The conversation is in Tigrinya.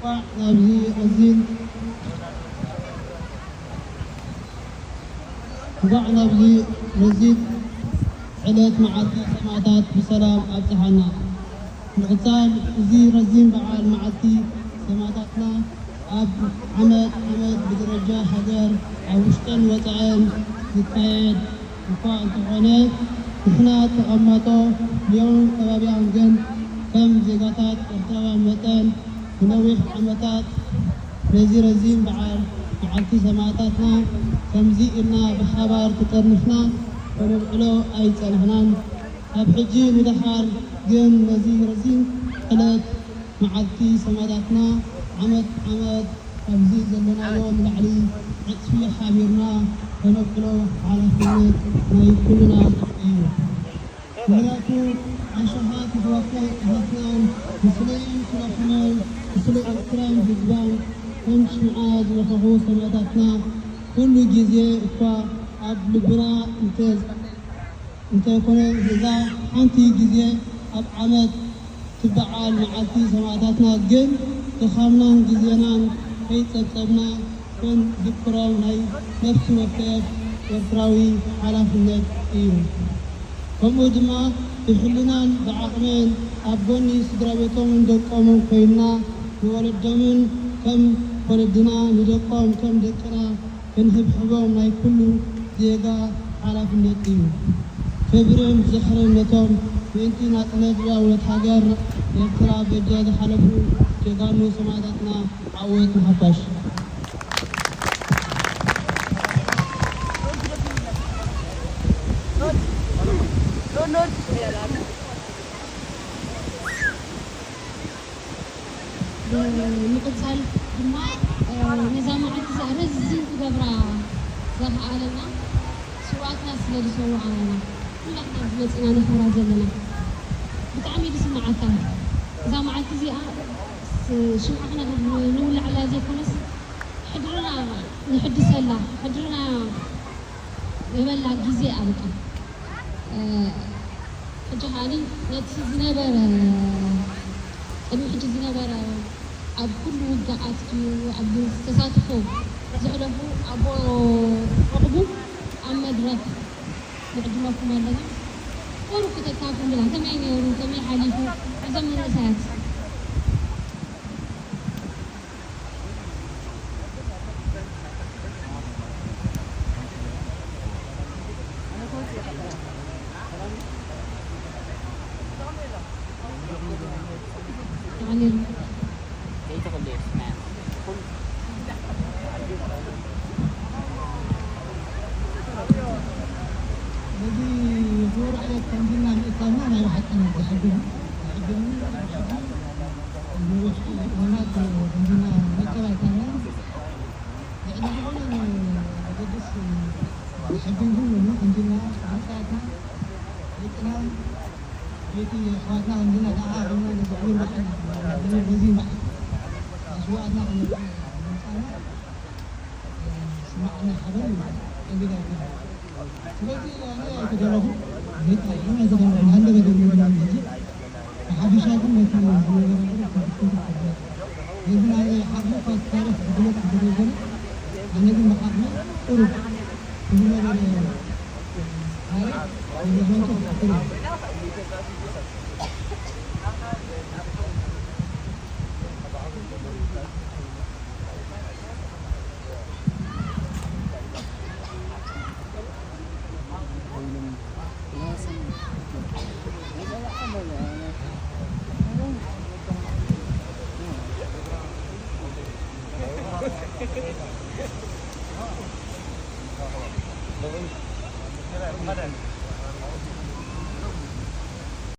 ናብዚ ረዚን እንኳዕ ናብዚ ረዚን ዕለት መዓልቲ ሰማእታት ብሰላም ኣብጽሓና። ምቕጻል እዚ ረዚን በዓል መዓልቲ ሰማእታትና ኣብ ዓመት ዓመት ብደረጃ ሃገር ኣብ ውሽጥን ወጻእን ዝካየድ እኳ እንተኾነ፣ ንሕና ተቐማጦ ሊዮን ከባቢኣን ግን ከም ዜጋታት ኤርትራውያን መጠን ንነዊሕ ዓመታት ነዚ ረዚን በዓል መዓልቲ ሰማእታትና ከምዚ ኢልና ብሓባር ተጠርኒፍና ከነብዕሎ ኣይጸናሕናን። ካብ ሕጂ ንደሓር ግን ነዚ ረዚን ዕለት መዓልቲ ሰማእታትና ዓመት ዓመት ካብዚ ዘለናዮ ንላዕሊ ዕጽፊ ሓቢርና ከነብዕሎ ሓላፍነት ናይ ኩልና እዩ። ምኽንያቱ ኣሽሓት ኣሕዋትና ኣሓትናን ብፍላይ ተረኺቦም ብፍላይ ኤርትራን ህዝባን ከም ሽምዓ ዝነፈኹ ሰማእታትና ኩሉ ግዜ እኳ ኣብ ልብና እንተ እንተይኮነ እዛ ሓንቲ ግዜ ኣብ ዓመት ትበዓል መዓልቲ ሰማእታትና ግን ድኻምናን ግዜናን ከይጸብጸብና ክንዝክሮም ናይ ነፍሲ ወከፍ ኤርትራዊ ሓላፍነት እዩ። ከምኡ ድማ ብሕልናን ብዓቕምን ኣብ ጎኒ ስድራ ቤቶምን ደቆምን ኮይንና ንወለዶምን ከም ወለድና ንደቆም ከም ደቅና ክንህብሕቦም ናይ ኩሉ ዜጋ ሓላፍነት እዩ። ክብርን ዝኽርን ነቶም ምእንቲ ናጽነት ሉዓላዊት ሃገር ኤርትራ በጃ ዝሓለፉ ጀጋኑ ሰማእታትና። ዓወት ንሓፋሽ። ብምቕጻል ድማ ነዛ መዓልቲ እዚኣ ረዚን ክገብራ ዘኽኣለና ስውኣትና ስለ ዝሰውኣና ኩላትና ዝመጽና ነኽብራ ዘለና ብጣዕሚ እዩ ዝስምዓካ። እዛ መዓልቲ እዚኣ ስ- ሽምዓ ክነብር ንውልዓላ ዘይኮነስ ሕድርና ንሕድሰላ ሕድርና የበላ ግዜ እያ በቃ። ሕጂ ከዓኒ ነቲ ዝነበረ ቅድሚ ሕጂ ዝነበረ ኣብ ኩሉ ውግኣት ድዩ ኣብ ተሳትፎ ዘሕለፉ ኣቦ ዕቑቡ ኣብ መድረኽ ንዕድመኩም ኣለና። ቁሩብ ክተካፍሉና ከመይ ነይሩ ከመይ ሓሊፉ እዞም መንእሰያት ነዚ ክቡር ዕለት ከምዚና ምእካብና ናይ ብሓቂ ነው ዘሕግም ዘሕግም ነዊሕ እዋናት ከምዚና መቀብ ኣይኮነን። ልዕሊ ዝኾነ ኣገድስ ሕግን ግን ምንም እንዲና ኣምጻእካ ደቅና ቤቲ ኣሕዋትና እንዲና ደኣ ኣቕምና ነዚ ክብር በዓል ነዚ በዓል ኣስዋእትና ክነብር ምምጻእና ስማዕና ሓበን ቀሊል ኣይኮነን። ስለዚ ኣነ ኣይተደረኹ ቤት ኣይኮነ ኣይተደረኹ ሃንደበ ደሚና ሕጂ ብሓፈሻ ግን ነቲ ዝነበረ ቁሩብ ክዝክር ይኽእል። ነዚ ናይ ዓቕሚ እኳ ታሪኽ ዝግለጽ እንተዘይኮነ፣ ኣነ ግን ብዓቕሚ ቁሩብ ዝነበረ ታሪኽ ንመዛንቱ ክዝክር እየ።